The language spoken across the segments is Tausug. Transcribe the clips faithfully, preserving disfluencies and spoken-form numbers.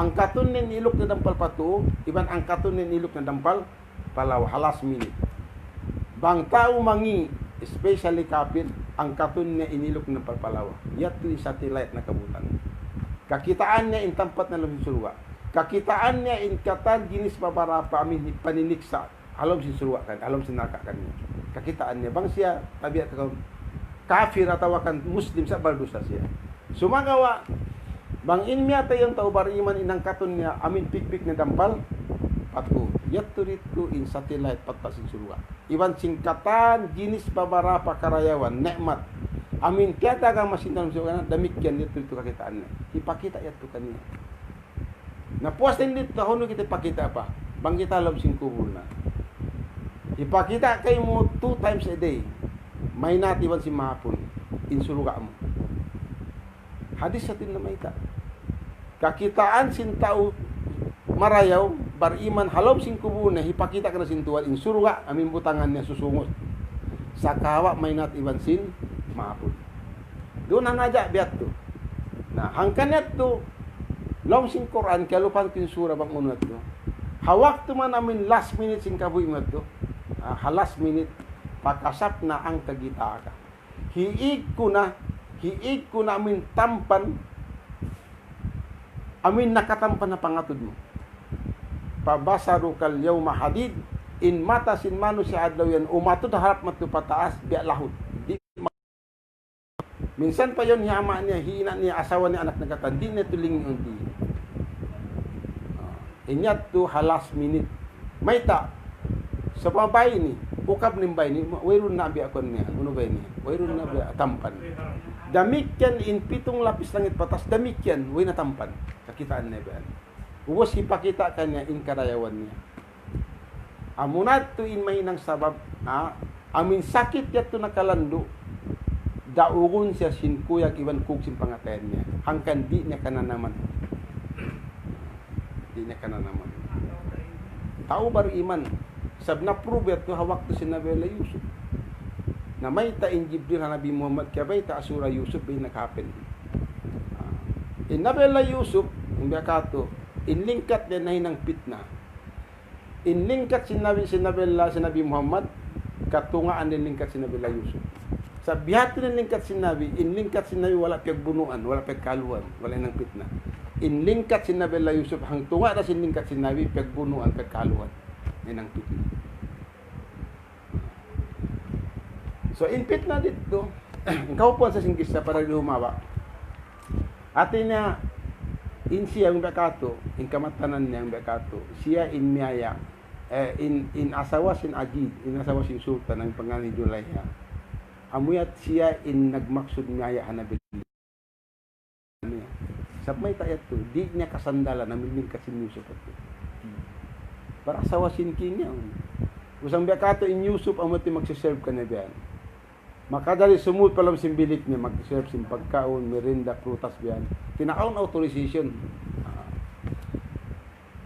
Angkatun niya in iluk niya dampal pa tuu, iban angkatun niya in iluk niya dampal pa lawa, ha last minute. Bang tau mangi', especially kapir, angkatun niya in iluk niya dampal pa lawa. Yadtu in satellite nakabutang. Kakitaan niya in tampat niya ha lawm sin surga'. Kakitaan niya in katan jinis babarapa amin paniniksa' ha lawm sin surga' kan, ha lawm sin narka' kan niya. Kakitaan niya. Bang siya tabiat ka kapir atawa kan Muslim, sa' baldusa siya. Sumagawa', bang in miyatay yan tau bariman in angkatun niya, amin pikpik niya dampal pa tuu. Yadtu didtu in satellite pa taas sin surga'. Iban sin katan jinis babarapa karayawan, ni'mat. Amin tiyatagama sin dalam surga' na, damikkiyan yadtu didtu kakitaan niya. Hipakita' yadtu kaniya. Na puas dayn didtu, unu kita hipakita' pa? Bang kita ha lawm sin kubul na. Hipakita' kaymu two times a day. Maynaat iban sin mahapun. In surga' mu. Hadis sa' tin namayta'. Kakitaan sin tau marayaw, bariman ha lawm sin kubul niya, hipakita' kaniya sin Tuhan, in surga', amin butangan niya susungut. Sakawa' maynaat iban sin mahapun. Duun na hadja biya' yadtu. Na, hangkan yadtu, laung sin Qur'an, kiyalupahan ku in sura bang unu yadtu. Ha waktu man amin last minute sin kabuhi' mu yadtu. Ah, ha last minute, فكشفنا عنك غطاءك. Hiig ku na, hiig ku na amin tampan, amin nakatampan ha pangatud mu. فبصرك اليوم حديد, in mata sin manusiya' adlaw yan, umatud harap madtu pataas, biya' lahut. Di' ma-, minsan pa yan, hi ama' niya, hi ina' niya, asawa niya, anak niya katan, di' niya tulingi unti. Ah, in yadtu ha last minute. Mayta', sa' pa bay ini, ukab in bay ini, wayruun na biya' kuwan niya, unu bay ini, wayruun na biya' tampan. Damikkiyan in pitung lapis langit pataas, damikkiyan, way na tampan. Kakitaan niya biya' yan. Ubus hipakita' kaniya in karayawan niya. Amuna yadtu in mahinang sabab, ha, amin sakit yadtu nakalandu', daugun siya sin kuyag iban kug sin pangatayan niya. Hangkan di' niya kananaman. Di' niya kananaman. Tau bariman. Sabab na-prove yadtu ha waktu sin Nabi Allah Yusuf. Namayta' in Jibril ha Nabi Muhammad, kiyabayta' ha Surah Yusuf, bang nag-happen. Ah, in Nabi Allah Yusuf, in biya' katu', in lingkat niya nahinang pitna. In lingkat sin Nabi, sin Nabi Allah, sin Nabi Muhammad, katungaan in lingkat sin Nabi Allah Yusuf. Sa' biya' ha yan in lingkat sin Nabi, in lingkat sin Nabi wala' piyagbunuan, wala' piyagkaluan, wala' hinang pitna. In lingkat sin Nabi Allah Yusuf, hangtunga' da sin lingkat sin Nabi, piyagbunuan, piyagkaluan, hinang pitna. So, in pitna didtu, in kaupuan sa sin kissa para di' humaba'. Hati niya, in siya in biya' katu', in kamatanan niya in biya' katu', siya in miyaya', eh, in, in asawa sin Aziz, in asawa sin Sultan, in pangannal hi Julayha. Amu yadtu siya in nagmaksud miyaya' ha Nabi. Sabab mayta' yadtu, di' niya kasandalan, amu in lingkat sin Yusuf yadtu. Para asawa sin king niya. Usang biya' katu' in Yusuf, amu yadtu in magsiserve kaniya biya' yan. Makajari sumud pa lawm sin bilik niya, magsiserve sin pagkaun, merienda, prutas biya' yan. Without authorization. Ah.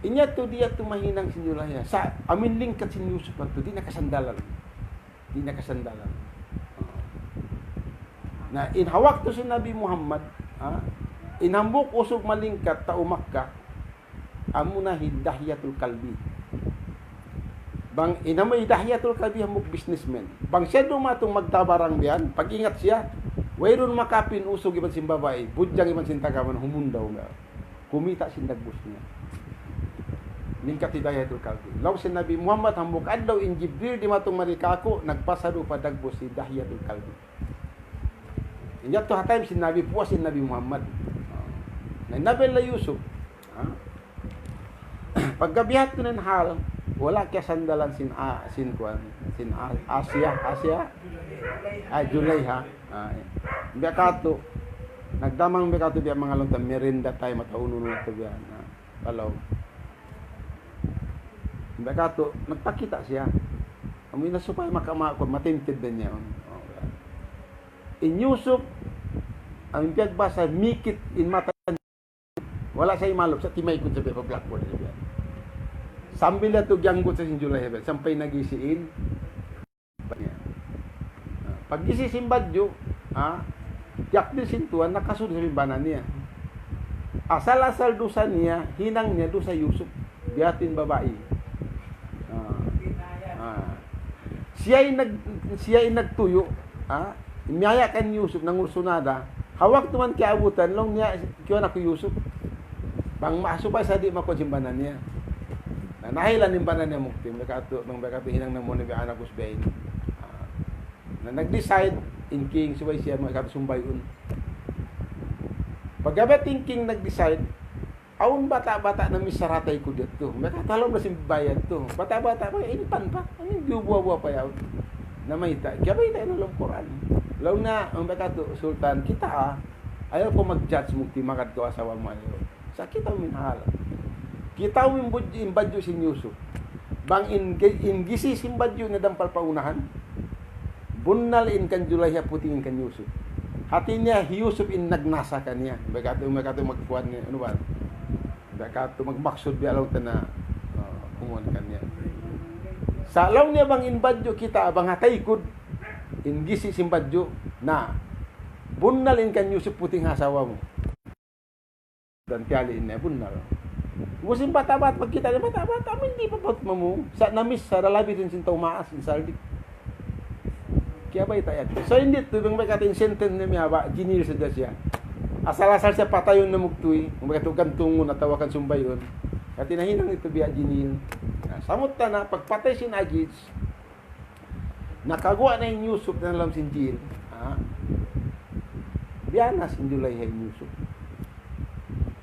In yadtu, di' yadtu mahinang sin Julayha. Sa' amu in lingkat sin Yusuf yadtu, di' niya kasandalan. Di' niya kasandalan. Na, in ha waktu sin Nabi Muhammad, ha, in hambuuk usug malingkat tau Makkah, amuna hi Dihyatul Kalbi. Bang in amu hi Dihyatul Kalbi hambuuk businessman. Bang siya dumatung magtabarang biya' yan, pag-ingat siya, wayruun makapin usug iban sin babai, budjang iban sin tagaman, humundaw nga. Kumita' sin dagbus niya. Lingkat hi Dihyatul Kalbi. Laung sin Nabi Muhammad, hambuuk adlaw in Jibril dimatung mari kāku', nagpasarupa dagbus hi Dihyatul Kalbi. Yadtu ha time sin Nabi, puas sin Nabi Muhammad. Na Nabi Allah Yusuf, ha? Pagka biya' ha yan in hal, wala' kiyasandalan sin, ah, sin kuwan, sin, ah, Asiya, Asiya? Ah, Julayha. Ah, biya' katu', nagdamang biya' katu' biya' manga laung ta merienda time atawa unu-unu na tu biya'. Na, kalau, biya' katu', nagpakita' siya. Amu na supaya maka-, ma-, ma-tempted da niya. Oh, in Yusuf, amu in piyagbasa, mikit in mata, wala' siya imalup, sa' timaykud sa biya' pa blackboard sa biya'. Sambil yadtu giyanggut sa sin Julayha biya', sampay nagisi in badju' niya. Paggisi sin badju', ha, tiyakdir sin Tuhan, nakasud sa bana niya. Asal-asal dusa niya, hinang niya dusa Yusuf. Biya' ha yan babai. Ah. Ah. Siya in nag-, siya in nagtuyu'. Ah. Miyaya' kan Yusuf, nangursunada. Ha waktu man kiyaabutan, laung niya, "Kiyuha na ku Yusuf." Bang ma-, supaya sa' di' makuha sin bana niya. Na, nahilan in bana niya mukti, bang biya' katu', bang biya' katu' hinang namu' na biya' anak ku sa' biya' ini. Ah. Na nag-decide in king subay siya manga katu sumbayun. Pagga biya' ha yan in king nag-decide, awn bata'-bata' na missara ha taykud yadtu. Maka talom na sin bayad tu. Bata'-bata' pa, ini pan pa. Ini biyu buwa-buwa pa yaun. Na mayta', kiyabayta' in ha lawm Qur'an. Laung na, ang baka tu, Sultan, kita, ah, ayaw kaw mag-judge mukti magad kaw asawa mu ayaw. Sa' kita' mu in hal. Kita' mu in budj-, in badju' sin Yusuf. Bang in, in gisi sin badju' na dampal pa unahan, bunnal in kan Julayha, puting in kan Yusuf. Hati niya, hi Yusuf in nagnasa kaniya. Bang katu', bang katu' magkuan niya, unu ba? Bang katu' magmaksud biya' laung ta na, uh, kumuan kaniya. Sa' laung niya bang in badju' kita', bang ha taykud, in gisi sin badju', na, bunnal in kan Yusuf puting ha asawa mu. Dan tiyali' niya bunnal. Ubus in bata'-bata', pagkita' niya bata'-bata', amu in di' pa patut mamu. Sa' na-miss, sa' lalabi dayn sin tau maas, in saldi'. Kiyabayta' yadtu. So, in didtu, bang biya' katu' in sentence niya miyababa', jinil sadja siya. Asal-asal siya patayun na mukti, bang biya' katu' gantungun atawa kan sumbayun. Hati niya hinang yadtu biya' jinil. Na, samut ta na, pagpatay sin Aziz, nakaguwa' na in Yusuf dayn ha lawm sin jail. Ha? Biyanas in Julayha in Yusuf.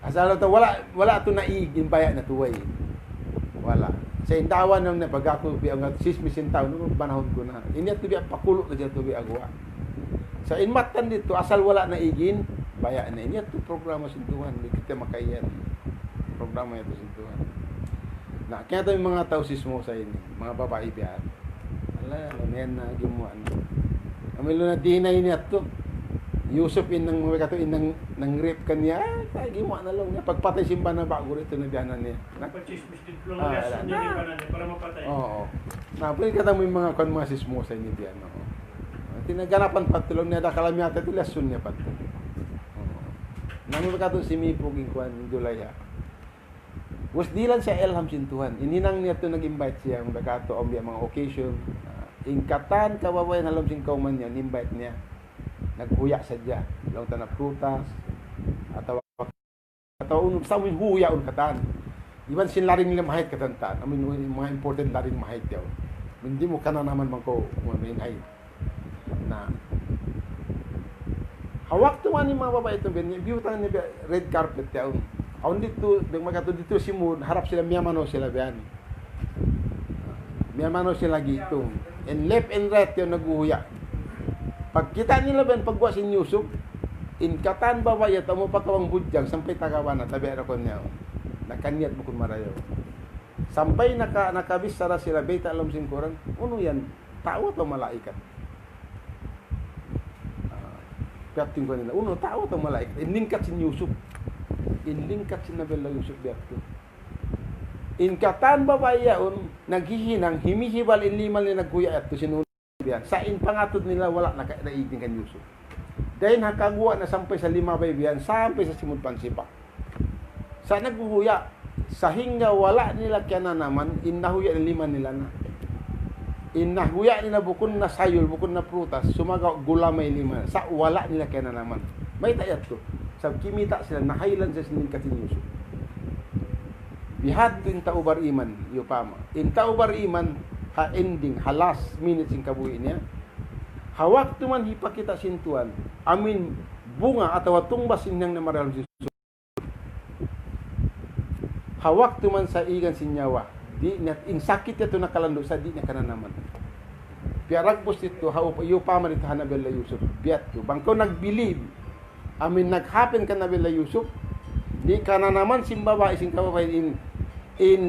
Asal ta wala', wala' tu naig in baya' na tuway. Wala'. Sa' in dawa na na pag aku biya' nga sismis in tau, nung panahun ku na. Ini yadtu biya' pakulu' na yadtu biya' guwa'. Sa' in mattan didtu, asal wala' naig in baya' na. Ini yadtu programa sin Tuhan, di' kita makaiyan. Programa yadtu sin Tuhan. Na, kaya tayo manga tau sismosa ini, manga babai biya' yan. Ala, laung niya na, gimuwa' na. Amu in laung niya, di' na ini yadtu. Yusuf in nang, katu' in nang, nang-rape kaniya, ah, gimuwa' na laung niya. Pagpatay sin bana ba'gu didtu na biyanan niya. Na, pagchismis didtu laung niya, ah, ala, na. Para mapatay. Oo. Na, pwede katamu in manga kuwan, manga sismosa ini biya' yan, oo. Hati niya ganapan pa tuud laung niya, da kalam yata tuud, lasun niya pa tuud. Oo. Na, amu katu' simipug in kuwan, in Julayha. Ubus dihilan siya ilham sin Tuhan. In hinang niya tu nag-invite siya, bang biya' katu' awn biya' manga occasion. Ah, in katan kababaihan ha lawm sin kawman niya, in-invite niya. Naghuya' sadja. Laung ta na prutas. Atawa, atawa unu, sa' amu in huyaun katan. Iban sin laring limahit katan tan. Amu in, manga important laring mahit yaun. Amu in di' mu kananaman bang kaw, amu in hay. Na. Ha waktu man in manga babai yadtu, biya' biyutang niya biya' red carpet yaun. Awn didtu, bang biya' katu' didtu simud, harap sila, miyamanaw sila biya' yan. Miyamanaw sila gitung. In left and right yaun naghuhuya'. Pagkita' nila biya' yan, pagguwa' sin Yusuf, in katan babai yadtu, amu pa kawang budjang, sampay tagawa na, tabi' ra kuwan niya. Nakaniyat bukun marayaw. Sampay naka-, nakabichara sila, bayta' ha lawm sin Qur'an, unu yan? Tau atawa malaikat? Ah, piyagtingkaw nila, unu, tau atawa malaikat? In lingkat sin Yusuf. In lingkat sin Nabi Allah Yusuf biya' yadtu. In katan babai yaun, naghihinang, himihibal in lima nila naghuya' yadtu sin unu biya' yan. Sa' in pangatud nila wala' naka-, naig in kan Yusuf. Dayn ha kaguwa' na sampay sa limabay biya' yan, sampay sa simud pansipak. Sa' naghuhuya', sahingga wala' nila kiyananaman, in nahuya' nila lima nila na. In nahuya' nila bukun na sayul, bukun na prutas, sumagawa' gulamay lima. Sa' wala' nila kiyananaman. Mayta' yadtu? Sa' kimita' sila, nahaylan sila sin lingkat sin Yusuf. Bihadtu in tau bariman, yupama. In tau bariman, ha ending, ha last minute sin kabuhi' niya. Ha waktu man hipakita' sin Tuhan, amu in bunga atawa tungbas sin hinang niya marayaw sin Yusuf. Ha waktu man sa igan sin nyawa, di' niya, in sakit yadtu nakalandu' sa di' niya kananaman. Piyaragbus didtu, ha up-, yupama didtu ha Nabi Allah Yusuf. Biya' yadtu. Bang kaw nag-believe, amu in nag-happen kan Nabi Allah Yusuf, di' kananaman sin babai, sin kababaihan in, in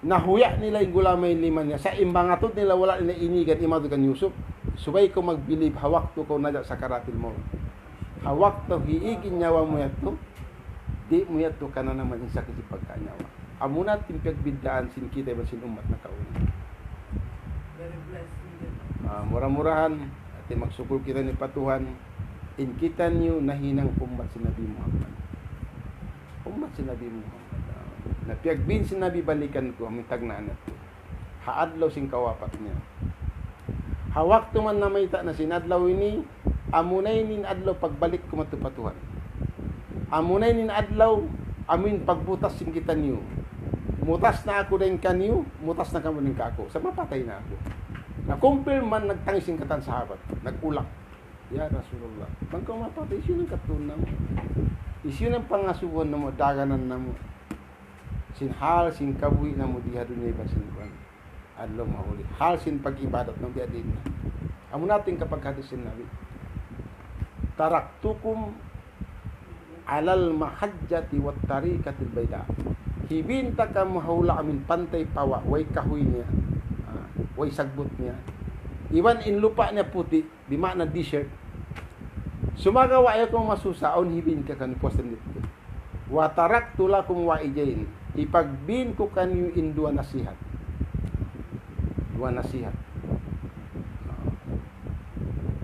nahuya' nila in gulamay lima niya. Sa' in pangatud nila wala' nila inigan, imatud kan Yusuf. Subay kaw mag-believe ha waktu kaw naja' sakaratil maut. Ha waktu hiig in nyawa mu yadtu, di' mu yadtu kananaman in sakit sin pagkanyawa. Amuna in piyagbiddaan sin kita iban sin ummat nakauna. Very blessed. Ah, mura-murahan, hati magsukul kita ini pa Tuhan, in kitaniyu nahinang ummat sin Nabi Muhammad. sin Nabi Muhammad. Na piyagbin sin Nabi balikan ku, amu in tagnaan natu'. Ha adlaw sin kawapat niya. Ha waktu man namayta' na sin adlaw ini, amuna ini in adlaw pagbalik ku madtu pa Tuhan. Amuna ini in adlaw, amu in pagbutas sin kitaniyu. Mutas na aku dayn kaniyu, mutas na kamu dayn kāku'. Sa' mapatay na aku. Na kumpir man nagtangis in katan sahabat, nag-ulak. Ya Rasulullah, bang kaw mapatay, hisiyu in katuun namu'? Hisiyu in pangasubuhan namu', daganan namu'? Sin hal, sin kabuhi' namu' di ha dunya iban sin kuwan. Adlaw mahuli. Hal sin pag-ibadat namu' di ha dunya. Amu na in kapaghadis sin Nabi. تركتكم على المحجة والطريقة البيضاء. Hibin ta kamu ha hula' amu in pantay pawa', way kahuy niya, ah, way sagbut niya. Iban in lupa' niya puti', bima'na desert. Sumagawa' ayaw kamu masusa, awn hibin ku kaniyu puas didtu. وتركت لكم واعظين. Hipagbin ku kaniyu in duwa nasihat. Duwa nasihat.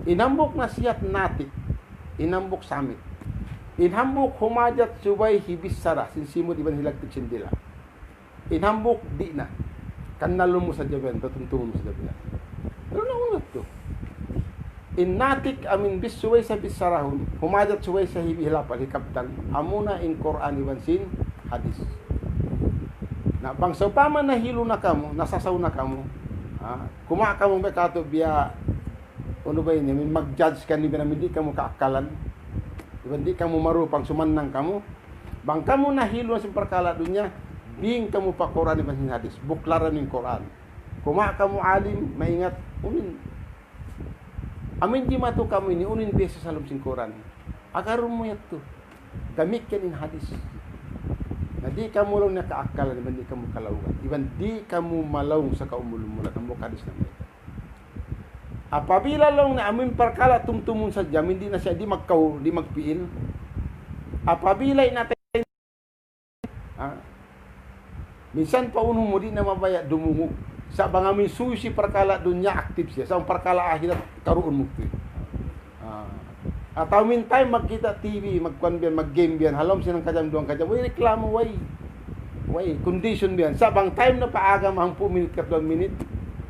In hambuuk nasihat natik, in hambuuk samit. In hambuuk humajat subay hibichara, sin simud iban hilagtik sin dila'. In hambuuk di' na. Kannalun mu sadja biyan, tatumtumun mu sadja biyan. Pero naunat tu. In natik amu in bis subay sa' bicharahun, humajat subay sa' hibi-, hilapal, hikabtang, amuna in Qur'an iban sin hadis. Na bang sawpama nahilu na kamu, nasasaw na kamu, ha, kumawa' kamu biya' katu' biya', unu ba ini, amu in mag-judge kaniyu, biya' na amu in di' kamu kaakkalan, iban di' kamu marupang, sumannang kamu, bang kamu nahilu na sin parkala' dunya, bing kamu pa Qur'an iban sin hadis, buklaran in Qur'an. Kumawa' kamu alim, maingat, unu in, amu in jimatu kamu ini, unu in biyasa ha lawm sin Qur'an. Agarun mu yadtu. Damikkiyan in hadis. Na di' kamu laung niya kaakkalan, iban di' kamu kalawgan. Iban di' kamu malaung sa' kaumul-umulan. Amu hadis na mayta'. Apabila laung niya amu in parkala' tumtumun sadja, amu in di' na siya, di' magkaw, di' magpiil. Apabila in atay, ha? Minsan pa unu mu di' na mabaya' dumungug. Sa' bang amu in susi parkala' dunya active siya. Sa' bang parkala' akhirat karuun mu tu. Ah. Atawa minsan magkita' T V, magkuan biyan, mag-game biyan, ha lawm sin hangka jam, duwangka jam, way reklamo, way, way condition biyan. Sa' bang time na pa agama, hangpu' minit, katluan minit,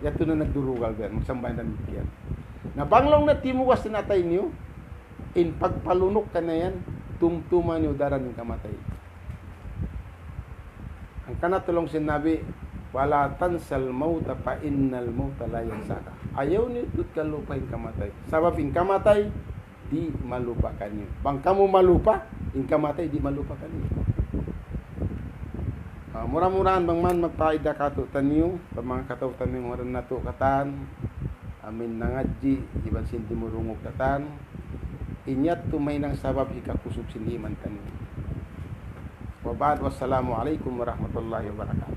yadtu na nagdurugal biyan, magsambahayang damikkiyan. Na bang laung niya timugas in atay niyu, in pagpalunuk kaniya yan, tumtuma niyu daran in kamatay. Hangkan na laung sin Nabi, ولا تنس الموت فإن الموت لا ينساك. Ayaw niyu tuud kalupahi in kamatay. Sabab in kamatay, di' malupa kaniyu. Bang kamu malupa, in kamatay di' malupa kaniyu. Ah, mura-murahan bang man magpaida katu'taniyu, pa manga kataw-taniyu, mura natu' katan, amu in nangadji', iban sin timurungug katan, in yadtu mahinang sabab hikakusug sin iman taniyu. وبعد، والسلام عليكم ورحمة الله وبركاته.